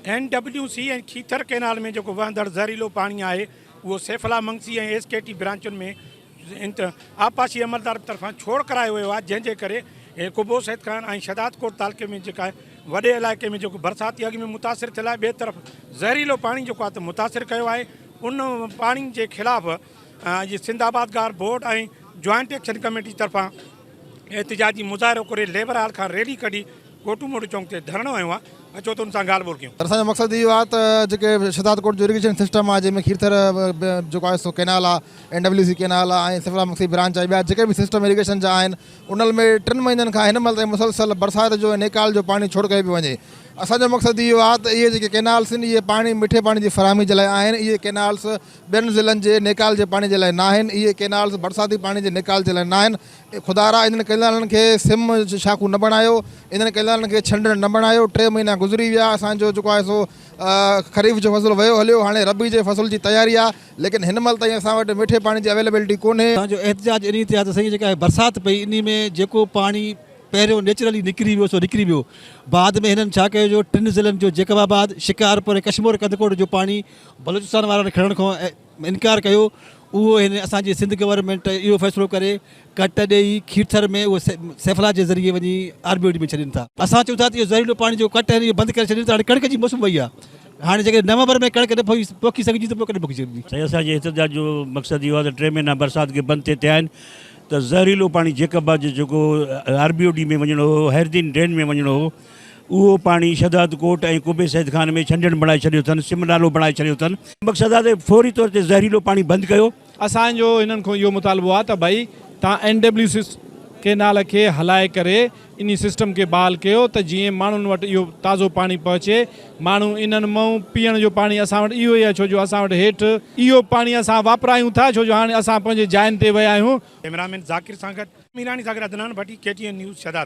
N W C ۽ Kirthar canal ۾ جيڪو وهندڙ زهريلو پاڻي آهي اهو Saif Ullah Mangsi ۽ S K T برانچن ۾ آبپاشي عملدار طرفان ڇوڙ ڪرايو ويو آهي جنهن جي ڪري قبو سيد خان ۽ شهدادڪوٽ تعلقي ۾ جيڪا وڏي علائقي ۾ جيڪو برساتي اڳ ۾ متاثر ٿيل آهي ٻئي طرف زهريلو پاڻي جيڪو آهي ته متاثر ڪيو آهي ان پاڻي جي خلاف اڄ سنڌ آبادگار بورڊ ۽ جوائنٽ ايڪشن ڪميٽي طرفان احتجاجي مظاهرو ڪري ليبر هال کان ريلي ڪڍي ڪوٽو موڙ چونڪ تي ڌرڻو هنيو آهي اچو ته ان سان ڳالهه ٻولهه ڪيون. اسان جو مقصد اهو آهي ته جيڪي شهدادڪوٽ جو اريگيشن سسٽم آهي جنهن ۾ کيرٿر جيڪو آهي سو ڪينال آهي اين ڊبليو سي ڪينال آهي ۽ سفلا مگسي برانچ آهي ٻيا جيڪي به سسٽم اريگيشن جا آهن انهن ۾ ٽن مهينن کان هن مهل تائين مسلسل برسات جو ۽ نيڪال جو پاڻي ڇوڙ ڪيو پيو وڃي اسان جو مقصد اهو آهي ته اهي جيڪي ڪينالس آهن اهي پاڻي مٺي پاڻي جي فراهمي جي لاء آهن اهي ڪينالس ٻين ضلعن جي نيڪال جي پاڻي جي لاء ناهن اهي ڪينالس برساتي پاڻي جي نيڪال جي لاء ناهن خدارا انهن ڪئنالن کي سم شاخون نه بڻايو، انهن ڪئنالن کي ڇنڊڻ نه بڻايو، ٽي مهينا گذري ويا، اسان جو جيڪو آهي سو خريف جو فصل ويو هليو، هاڻي ربيع جي فصل جي تياري آهي، ليڪن هن مهل تائين اسان وٽ مٺي پاڻي جي اويليبلٽي ڪونهي. اسان جو احتجاج انهي تي آهي ته سائين جيڪا برسات پئي انهي ۾ جيڪو پاڻي پهريون نيچرلي نڪري ويو سو نڪري ويو بعد ۾ هنن ڇا ڪيو جو ٽن ضلعن جو جيڪب آباد، شڪارپور ۽ ڪشمور ڪنڌڪوٽ جو پاڻي بلوچستان وارن کڻڻ کان انڪار ڪيو اهو هن اسان جي سنڌ گورنمينٽ اهو فيصلو ڪري ڪٽ ڏئي کيرٿر ۾ اهو سيفلا جي ذريعي وڃي آر بي او ڊي ۾ ڇڏين ٿا. اسان چئون ٿا ته اهو زهريلو پاڻي جو ڪٽ آهي اهو بند ڪري ڇڏين ته هاڻي ڪڻڪ جي موسم وئي آهي هاڻي جيڪڏهن نومبر ۾ ڪڻڪ نه پوکي سگهجي ته پوء ڪڏهن پوکي سگهبي. سائين اسان جي احتجاج جو مقصد اهو آهي ته ٽي مهينا برسات کي بند ٿئي ٿيا آهن ته زهريلو پاڻي جيڪب آباد جو جيڪو آر بي او ڊي ۾ وڃڻو هو حيردين ڊرين ۾ وڃڻو هو اهو پاڻي شھداد ڪوٽ ۽ قبي سيد خان ۾ ڇنڊڻ بڻائي ڇڏيو اٿن، سم نالو بڻائي ڇڏيو اٿن. مقصد آهي ته فوري طور تي زهريلو پاڻي بند ڪيو. اسان جو هنن کان اهو مطالبو آهي ته ڀئي توهان اين ڊبليو سي ڪينال کي هلائي ڪري انهي سسٽم کي بحال ڪيو ته جيئن ماڻهن وٽ اهو تازو پاڻي پهچي ماڻهو انهن مئون پيئڻ جو پاڻي اسان وٽ اهو ئي آهي ڇو جو اسان وٽ هيٺ اهو پاڻي اسان واپرايون ٿا ڇو جو هاڻي اسان پنهنجي جاين تي ويا آهيون. ڪئميرا مين ذاڪر سان گڏ ميراڻي سان گڏ Adnan Bhatti K T N news Shahdadkot.